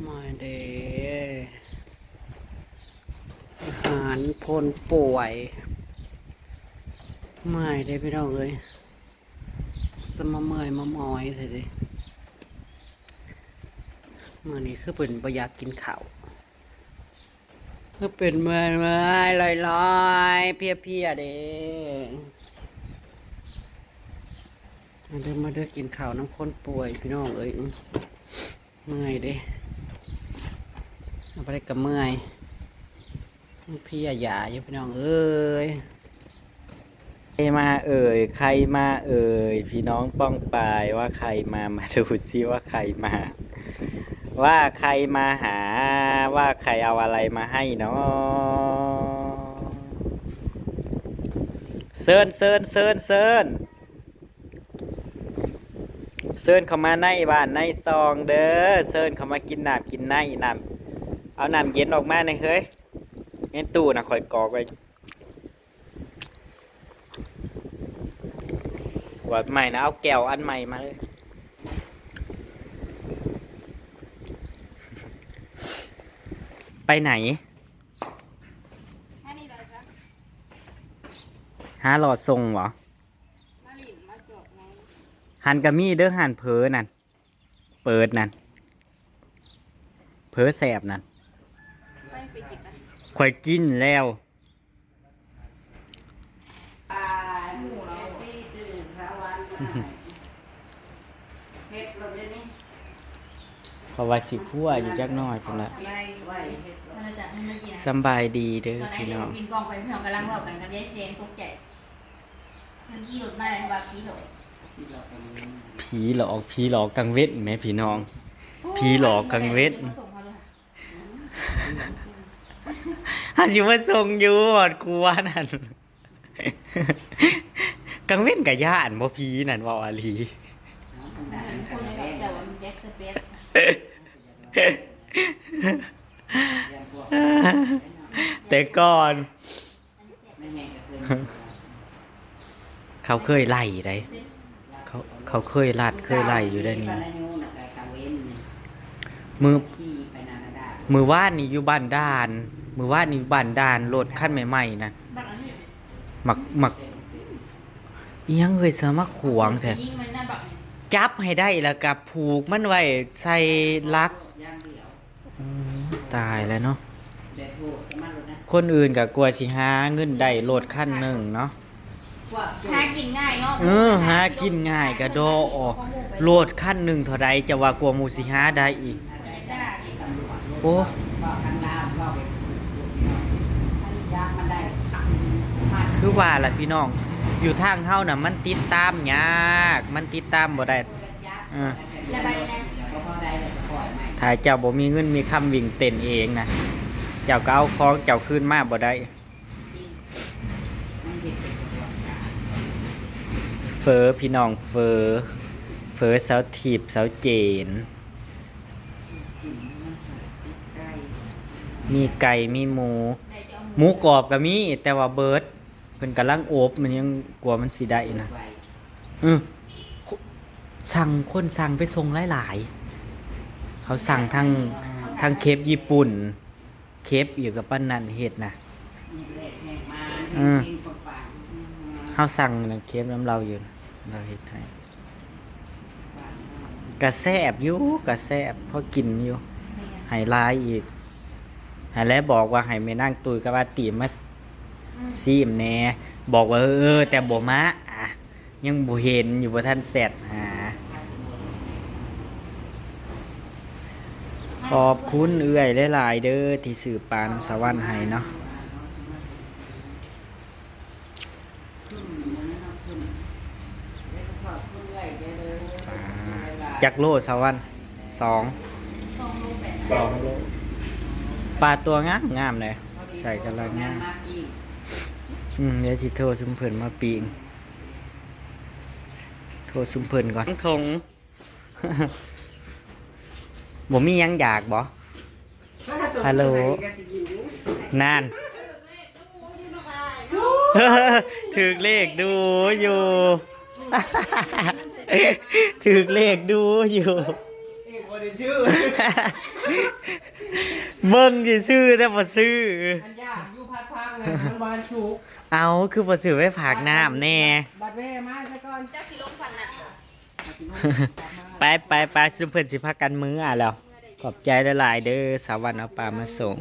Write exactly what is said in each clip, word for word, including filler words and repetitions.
มาเด้ อาหารคนป่วย เมื่อยเด้พี่น้องเอ้ย สมาเมื่อยมามอยเถอะเด้ มื้อนี้คือเพิ่นบ่อยากกินข้าว คือเป็นเมื่อยๆลอยๆเพลียๆเด้ มาเด้อ มาเด้อ กินข้าวนำคนป่วยพี่น้องเอ้ย เมื่อยเด้ เอาไปได้กับเมื่อย มันเพลียยาอยู่พี่น้องเอ้ย ใครมาเอ่ย ใครมาเอ่ย พี่น้องป้องปายว่าใครมา มาดูซิว่าใครมา ว่าใครมาหา ว่าใครเอาอะไรมาให้เนาะ เซิญ เซิญ เซิญ เซิญ เซิญเข้ามาในบ้านในซองเด้อ เซิญเข้ามากินน้ำกินในน้ำ เอาน้ำเย็นออกมาหน่อยเฮ้ย ในตู้นะข่อยกรอกไว้ ขวดใหม่นะ เอาแก้วอันใหม่มาเลย ไปไหน หาหลอดส่งเหรอ หันกะมีเด้อ หันเผลอนั่น เปิดนั่น เผลอแสบนั่น ข่อยกินแล้ว เพราะว่าสิพัวอยู่จักหน่อยพุ่นละ สำบายดีเด้อพี่น้อง บินกองไปพี่น้องกำลังเว้ากันกับยายแซงตกใจ มันขี่รถมาเลยว่าผีหลอก ผีหลอก ผีหลอกกลางเว็นแหมพี่น้อง ผีหลอกกลางเว็น มาส่งเขาเลยค่ะ หาสิมาส่งอยู่หอดครัวนั่น กลางเว็นกะย่านบ่ผีนั่น เว้าอีหลี คนแบบแต่ว่ามันแจ็คสเปซ แต่ก่อน เขาเคยไล่ได้ เขา เขาเคยลัด เคยไล่อยู่ได้นี่ มือ มือวานนี่อยู่บ้านด่าน มือวานนี่อยู่บ้านด่าน รถคันใหม่ๆนะ บักอันนี้ หมัก หมัก อิหยังเอ้ย สามาขวางแท้ ยิงมันหน้าบักนี่ จับให้ได้แล้วก็ผูกมันไว้ใส่หลัก อืม ตายแล้วเนาะ คนอื่นก็กว่าสิหาเงินได้รถคันหนึ่งเนาะ หากินง่ายเนาะ เออ หากินง่ายกะดอออก รถคันหนึ่งเท่าใด จะว่ากว่าหมู่สิหาได้อีก โอ้ คือว่าล่ะพี่น้อง อยู่ทางเฮาน่ะ มันติดตามยาก มันติดตามบ่ได้ เออ แล้วบัดนี้นะ ถ้าเจ้าบ่มีเงินมีคำวิ่งเต้นเองนะ เจ้าก็เอาของเจ้าคืนมาบ่ได้ เฝอพี่น้อง เฝอ เฝอสาวทิพย์สาวเจน มีไก่ มีหมู หมูกรอบก็มี แต่ว่าเบิด เพิ่นกำลังอบ มันยังกลัวมันสิได้นะ เออ สั่ง คนสั่งไปส่งหลายๆ เขาสั่งทาง ทางเครปญี่ปุ่น เครปอีกกับปานนั้นเฮ็ดนะ อืม เฮาสั่งนั่นเครปนำลาวอยู่ ลาวเฮ็ดให้ กะแซ่บอยู่ กะแซ่บ พอกินอยู่ ให้หลายอีก หั้นแหละบอกว่าให้แม่นางตุ้ยกับอาติมา อืม ซีมแหน่ บอกว่า เออ แต่บ่มา อ่ะ ยังบ่เห็นอยู่ บ่ทันแชทหา ขอบคุณเอื้อยหลายๆเด้อ ที่ซื้อปลาน้ำสะหวันให้เนาะ จักโลสะหวัน สอง สองโล ปลาตัวงามงามเลย ใส่กำลังงาม อืม เดี๋ยวสิโทรซุมเพิ่นมาปิ้ง โทรซุมเพิ่นก่อน ทง บ่มีหยังอยากบ่ ฮัลโหล นั่น ถืกเลขดูอยู่ ถืกเลขดูอยู่ เป็นชื่อ เบิ่งซื่อๆแต่บ่ซื้อ อันยากอยู่พัดพังเลยมันบานสุก เอา คือบ่ซื้อไปฝากน้ำแน่ บัดแว่มาซะก่อน เจ้าสิลงฝั่งนั้น ไปไปไปซุมเพิ่นสิพากันมื้อแล้ว ขอบใจหลายๆเด้อ สาววันเอาปลามาส่ง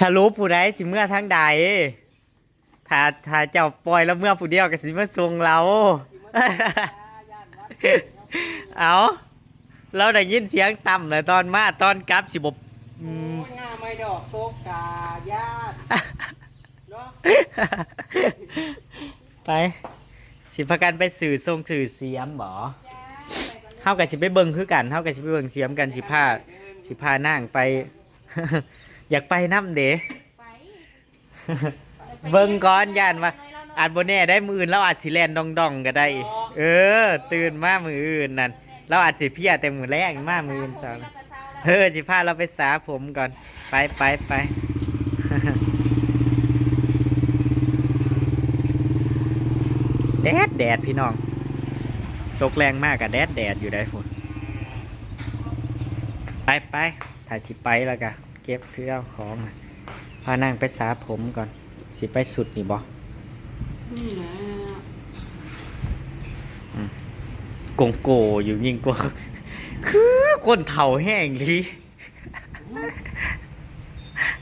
สรุปผู้ใดสิเมือทางใด ถ้า ถ้าเจ้าปล่อยแล้วเมือผู้เดียวก็สิมาส่งเรา เอา เราได้ยินเสียงต่ำเลยตอนมา ตอนกลับสิบ่ อืม โอ้ย งาไม่ดอกตกกาญาติ เนาะ ไป สิพากันไปซื้อส่งซื้อเสียมบ่ เฮาก็สิไปเบิ่งคือกัน เฮาก็สิไปเบิ่งเสียมกัน สิพา สิพานางไป อยากไปนำเด้ ไป เบิ่งก่อน ย่านว่า อาจบ่แน่ได้ มื้ออื่นเราอาจสิแล่นด่องๆก็ได้ เออ ตื่นมามื้ออื่นนั่น เราอาจสิเพลียแต่มื้อแรกมามื้ออื่นเช้า เออ สิพาเราไปสระผมก่อน ไปไปไป แดดแดดพี่น้อง ตกแรงมากกะแดดแดดอยู่ได้พุ้น ไปไป ถ้าสิไปแล้วกะ เก็บถือเอาของน่ะ พานางไปสระผมก่อน สิไปสุดนี่บ่ นี่แหละ อืม โกงโกอยู่ยิ่งกว่า คือคนเฒ่าแห้งอีหลี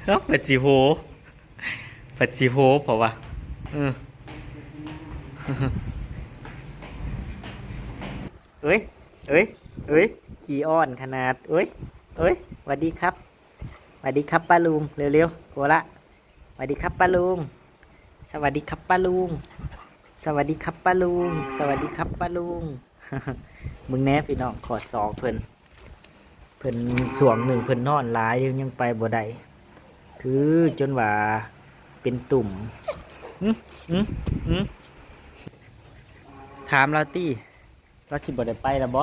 แล้วเปิดสิโห เปิดสิโห เพราะว่า เออ เอ้ย เอ้ย เอ้ย ขี้อ้อนขนาด เอ้ย เอ้ย สวัสดีครับ สวัสดีครับป้าลุง เร็วๆ โกละ สวัสดีครับป้าลุง สวัสดีครับป้าลุง สวัสดีครับป้าลุง สวัสดีครับป้าลุง มึงแน่พี่น้อง ขอสองเพิ่น เพิ่นช่วงหนึ่งเพิ่นนอนหลายยังไปบ่ได้ คือจนว่าเป็นตุ่ม อืม อืม อืม ถามเราตี้ เราสิบ่ได้ไปแล้วบ่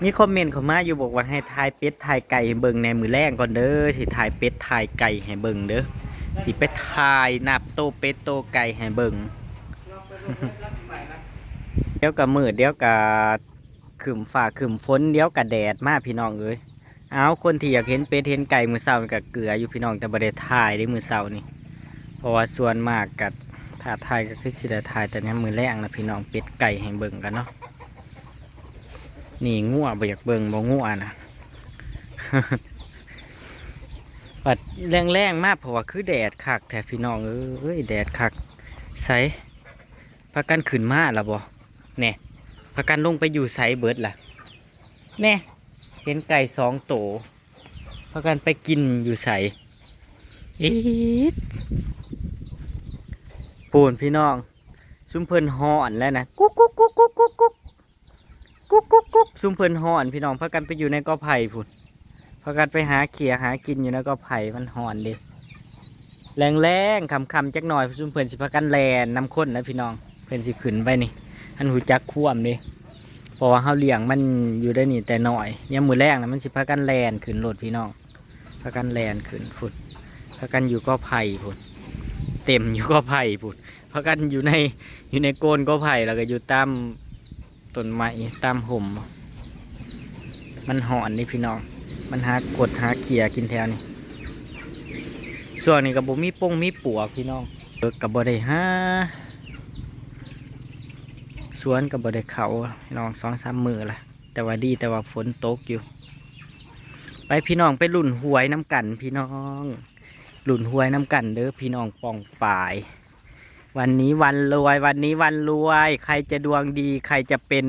มีคอมเมนต์เข้ามาอยู่บอกว่าให้ถ่ายเป็ดถ่ายไก่ให้เบิ่งแหน่มื้อแลงก่อนเด้อ สิถ่ายเป็ดถ่ายไก่ให้เบิ่งเด้อ สิไปถ่ายนับโตเป็ดโตไก่ให้เบิ่ง เดี๋ยวก็มืด เดี๋ยวก็ครึ้มฟ้าครึ้มฝน เดี๋ยวก็แดดมาพี่น้องเอ้ย เอา คนที่อยากเห็นเป็ดเห็นไก่มื้อเช้านี่ก็เกืออยู่พี่น้อง แต่บ่ได้ถ่ายเด้มื้อเช้านี่ เพราะว่าส่วนมากก็ถ้าถ่ายก็คือสิได้ถ่ายแต่ยามมื้อแลงนะพี่น้อง เป็ดไก่ให้เบิ่งกันเนาะ นี่งัวบ่อยากเบิ่งบ่งัวนะ บัดแลงๆมา เพราะว่าคือแดดคักแท้พี่น้องเอ้ย แดดคัก ไส พากันขึ้นมาแล้วบ่ แน่ พากันลงไปอยู่ไสเบิดล่ะ แน่ เห็นไก่สองโต พากันไปกินอยู่ไส อีด พู้นพี่น้อง ซุมเพิ่นฮ้อนแล้วนะ กุ๊กกุ๊กกุ๊กกุ๊กกุ๊กกุ๊ก กุ๊กกุ๊กกุ๊ก ซุมเพิ่นฮ้อนพี่น้อง พากันไปอยู่ในกอไผ่พู้น พากันไปหาเขียหากินอยู่ในกอไผ่ มันฮ้อนเด้ แลงๆ ค่ำๆ จักหน่อย ซุมเพิ่นสิพากันแล่นนำคนนะพี่น้อง เพิ่นสิขึ้นไปนี่ อันฮู้จักความเด้ เพราะว่าเฮาเลี้ยงมันอยู่ได้นี่แต่น้อย ยามมื้อแลงนะมันสิพากันแล่นขึ้นโลดพี่น้อง พากันแล่นขึ้นพุ้น พากันอยู่กอไผ่พุ้น เต็มอยู่กอไผ่พุ้น พากันอยู่ใน อยู่ในโคนกอไผ่ แล้วก็อยู่ตามต้นไม้ ตามฮ่ม มันฮ้อนนี่พี่น้อง มันหากดหาเขียกินแถวนี้ ช่วงนี้ก็บ่มีปงมีปวกพี่น้อง เอิกก็บ่ได้หา สวนก็บ่ได้เข้าพี่น้อง สองสามมื้อละ แต่ว่าดีแต่ว่าฝนตกอยู่ ไปพี่น้อง ไปลุ้นหวยนำกันพี่น้อง ลุ้นหวยนำกันเด้อพี่น้องป้องปาย วันนี้วันรวย วันนี้วันรวย ใครจะดวงดี ใครจะเป็น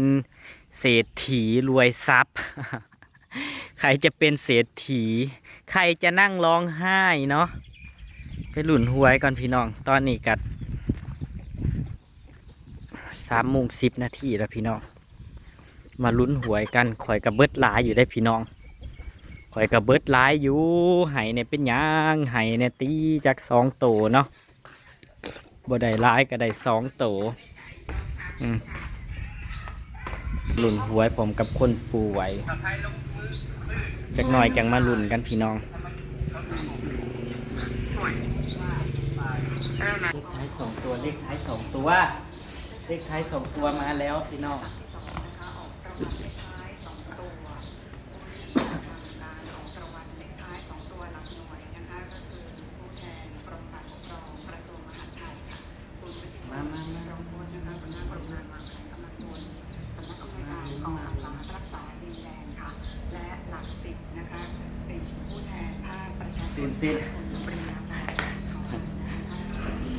เศรษฐีรวยทรัพย์ ใครจะเป็นเศรษฐี ใครจะนั่งร้องไห้เนาะ ไปลุ้นหวยก่อนพี่น้อง ตอนนี้กัด สามโมงสิบนาทีแล้วพี่น้อง มาลุ้นหวยกัน ข่อยกะเบิดหลายอยู่ได้พี่น้อง ข่อยกะเบิดหลายอยู่ ไห้เนี่ยเป็นหยัง ไห้เนี่ยตีจักสองโตเนาะ บ่ได้หลายก็ได้สองโต อืม ลุ้นหวยผมกับคนป่วย จักหน่อยจังมาลุ้นกันพี่น้อง เลขท้ายสองตัว เลขท้ายสองตัว เลขท้ายสองตัวมาแล้วพี่น้อง ตื่นเต้น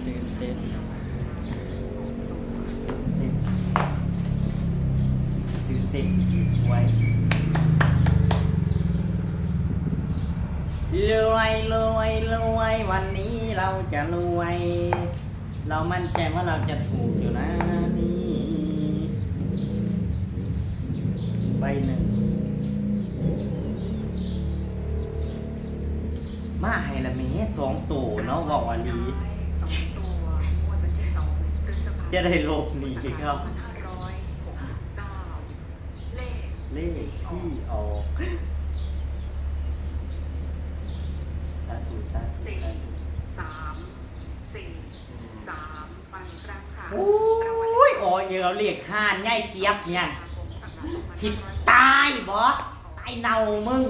ตื่นเต้น ตื่นเต้น ตื่นเต้นสิถือหวย รวย รวย รวย วันนี้เราจะรวย เรามั่นใจว่าเราจะถูกอยู่นะ นี่ ใบหนึ่ง มาให้ละแหม สองโตเนาะ เว้าอีหลี จะได้หลบหนีเขา เลขที่ออก สาธุ สาธุ สาธุ สาม สี่ สาม ฟังอีกครั้งค่ะ โอ้ย ออกอีกแล้ว เลขห้า ยายเจี๊ยบเนี่ย สิตายบ่ ตายเน่ามึง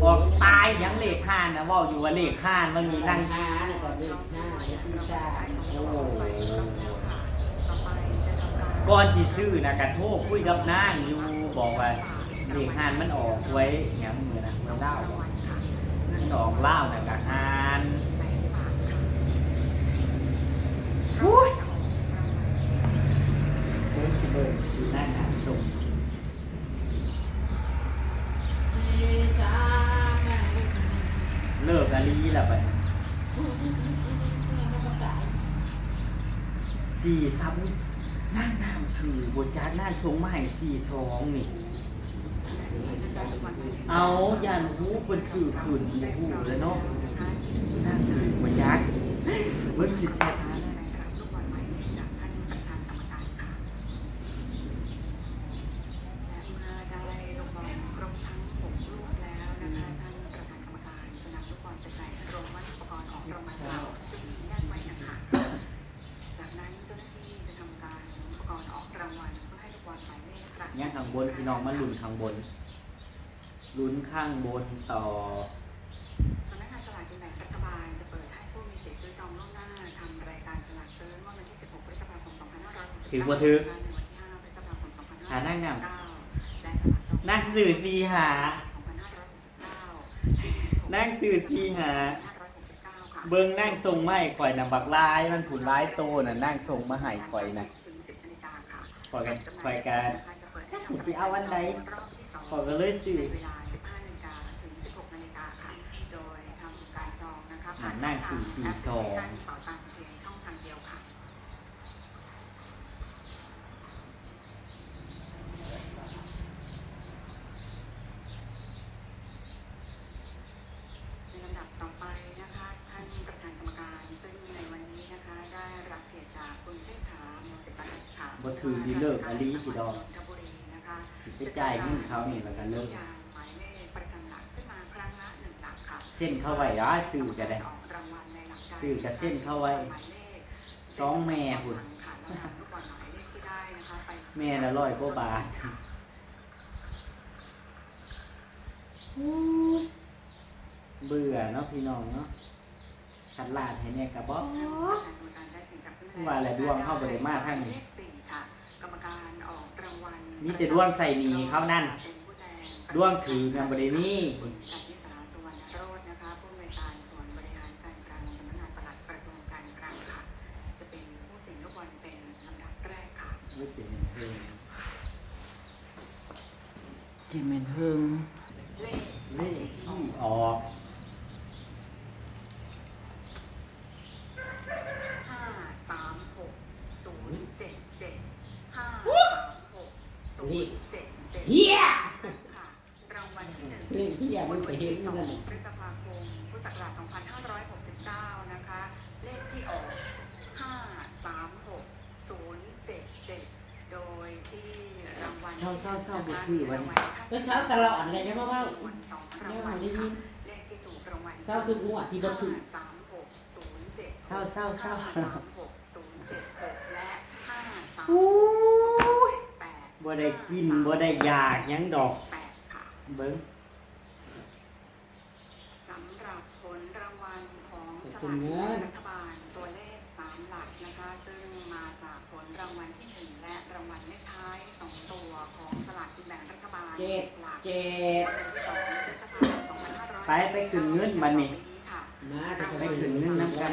ออกตายหยัง เลขห้าน่ะ เว้าอยู่ว่าเลขห้า มันมีนั่ง ห้าน่ะ ก็เลขห้า เลขที่สาม โอ้โห ก่อนสิซื้อน่ะ ก็โทรคุยกับนางอยู่ บอกว่าเลขห้ามันออกหวยหยังมื้อนะ หวยลาวบ่ มันออกลาวน่ะ ก็ห้า โอ้ย เบิ่งสิเบิ่ง อยู่หน้างานศพ สี่สาม เลิกอีหลีล่ะบัดนี้ สี่สาม นางน้ำถือบ่จัก นางส่งมาให้ สี่สอง นี่ เอา ย่านฮู้เพิ่นซื้อขึ้น บ่ฮู้แหล้วเนาะ นางถือบ่จัก เบิ่งสิแท้ และเมื่อได้ลูกบอลครบทั้งหกลูกแล้วนะคะ ท่านประธานกรรมการจะนำลูกบอลไปใส่รวมไว้อุปกรณ์ออกรางวัลเก่าซึ่งแยกไว้ต่างหากค่ะ จากนั้นเจ้าหน้าที่จะทำการหมุนอุปกรณ์ออกรางวัลเพื่อให้ลูกบอลหมายเลขครั้ง ยังข้างบน พี่น้องมาลุ้นข้างบน ลุ้นข้างบนต่อ สำนักงานสลากกินแบ่งรัฐบาลจะเปิดให้ผู้มีสิทธิ์ซื้อจองล่วงหน้าทำรายการสลากซื้องวดวันที่ สิบหก พฤษภาคม สองพันห้าร้อยหกสิบเก้า ถือบ่ถือ ในวันที่ ห้า พฤษภาคม สองพันห้าร้อยหกสิบเก้า หานั่งนำ และสลากจอง นั่งซื้อสี่ห้า สองพันห้าร้อยหกสิบเก้า นั่งซื้อสี่ห้า เบิ่งนางส่งมาให้ข่อยน่ะ บักหลาย มันพู้นหลายโตน่ะ นางส่งมาให้ข่อยน่ะ ถึง สิบนาฬิกาค่ะ ข่อยก็ ข่อยก็จักสิเอาอันใด ข้อยก็เลยซื้อ ในเวลา สิบห้านาฬิกาถึง สิบหกนาฬิกาค่ะ โดยทำการจองนะคะ อ่า ผ่าน นั่งซื้อ สี่สอง ช่องทางแอปพลิเคชันเป๋าตังเพียงช่องทางเดียวค่ะ ในลำดับต่อไปนะคะ ท่านประธานกรรมการ ซึ่งในวันนี้นะคะ ได้รับเกียรติจากคุณเชษฐา โมสิตะค่ะ บ่ถือนี่เลิกอีหลีพี่น้อง นนทบุรีนะคะ สิไปจ่ายเงินเขานี่แล้วก็เลิก หมายเลขประจำหลักขึ้นมาครั้งละหนึ่งหลักค่ะ เซ็นเขาไว้ อ่า ซื้อก็ได้ ออกรางวัลในหลักใด ซื้อก็เซ็นเขาไว้ หมายเลข สองแม่พู้น ค่ะ แล้วนำลูกบอลหมายเลขที่ได้นะคะ ไป แม่ละร้อยกว่าบาท โอ้ย เบื่อเนาะพี่น้องเนาะ คัดลาดให้แหน่ก็บ่ ว่าแหละ ดวงเฮาบ่ได้มาทางนี้ เลขสี่ค่ะ กรรมการออกรางวัล มีแต่ดวงใส่หนี้เขานั่น เป็นผู้แทน ดวงถือกันบ่ได้มี คุณกันนิษฐา สุวรรณโรจน์นะคะ ผู้อำนวยการส่วนบริหารการคลัง สำนักงานปลัดกระทรวงการคลังค่ะ จะเป็นผู้เสี่ยงลูกบอลเป็นลำดับแรกค่ะ เฮ้ย เจ๋งเท่ เจ๋งแม่นเฮิง เลขที่ออก ห้าสามหกศูนย์เจ็ดเจ็ด ห้าสามหกศูนย์เจ็ดเจ็ด เฮีย ค่ะ รางวัลที่หนึ่ง เลขเฮียมันไปเห็นอยู่นั่นน่ะ งวดวันที่สอง พฤษภาคม พุทธศักราช สองพันห้าร้อยหกสิบเก้า นะคะ เลขที่ออก ห้าสามหกศูนย์เจ็ดเจ็ด โดยที่รางวัล เศร้าๆๆ บ่ซื้อวันนี้ รางวัลที่ เออ เศร้าตลอดเลย อย่ามาเว้า สองรางวัล อย่ามาได้ยิน เลขที่ถูกรางวัล เศร้าทุกงวดที่บ่ถูก ห้าสามหกศูนย์เจ็ด เศร้าๆๆ ห้าสามหกศูนย์เจ็ดหก และ ห้าสามหกศูนย์แปด บ่ได้กิน บ่ได้อยากหยังดอก แปดค่ะ เบิ่ง สำหรับผลรางวัลของสลากกินแบ่งรัฐบาล ตัวเลขสามหลักนะคะ ซึ่งมาจากผลรางวัลที่หนึ่ง และรางวัลเลขท้ายสองตัวของสลากกินแบ่งรัฐบาล เจ็ด หลัก เจ็ด งวดวันที่สอง พฤษภาคม สองพันห้าร้อย ไป ไปขึ้นเงินบัดนี้ มาแต่ ไปขึ้นเงินนำกัน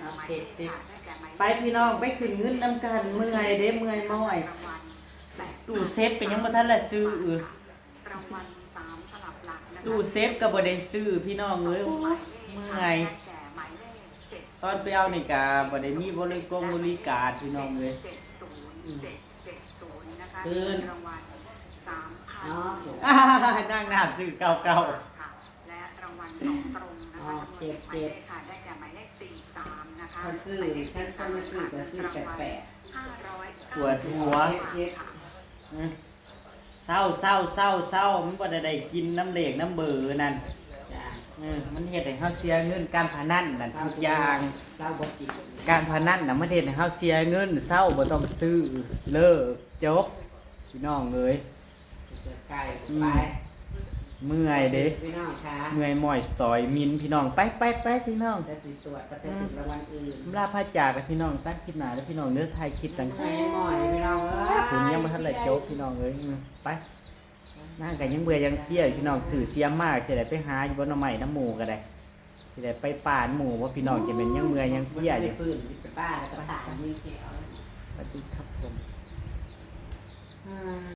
เอาเสร็จเสร็จ ไปพี่น้อง ไปขึ้นเงินนำกัน เมื่อยเด้ เมื่อยม้อย ตู้เซฟก็ยังบ่ทันละซื้อ ตู้เซฟก็บ่ได้ซื้อพี่น้องเอ้ย โอ้ย เมื่อย ตอนไปเอานี่ก็บ่ได้มีบริกงบริการพี่น้องเอ้ย คืน อ๋อ นั่งน้ำซื้อเก้าเก้า และรางวัลสองตรงนะคะ อ๋อ จำนวน เจ็ด หนึ่งหมายเลขค่ะ ได้แก่หมายเลขสี่สามนะคะ ถ้าซื้อ หมายเลข ถ้า สี่สาม ถ้าไม่ซื้อก็ซื้อแปดแปด ห้าร้อย ปวดหัว ค่ะ อืมเศร้าเศร้าเศร้าเศร้ามันบ่ได้ได้กินน้ำเลขน้ำเบอร์นั่น จ้า เออมันเฮ็ดให้เฮาเสียเงินการพนันนั่นทุกอย่าง เศร้าบ่กิน การพนันน่ะมันเฮ็ดให้เฮาเสียเงิน เศร้าบ่ต้องซื้อ เลิกจบ พี่น้องเอ้ย เกิดไก่ อืม ไป เมื่อยเด้ พี่น้องคะ เมื่อยม้อยสอยมินพี่น้อง ไปไปไปพี่น้อง จะสีตรวจก็จะถูกรางวัลอื่น ลาพาจากกับพี่น้องตั้งคลิปหน้าแล้วพี่น้องเด้อ ถ่ายคลิปตั้ง เมื่อยม้อยพี่น้องเอ้ย คุณยังบ่ทันได้จบพี่น้องเอ้ย อืมไป นั่งกันยังเมื่อยยังเพลียพี่น้อง ซื้อเสียมากสิได้ไปหาอยู่บ่หน่อไม้น้ำหมู่ก็ได้ สิได้ไปป่านหมู่ว่าพี่น้องจะเป็นยังเมื่อยยังเพลียอยู่ ปืนไปป้าแล้วก็ตายนี่เขียว สวัสดีครับผม อ่า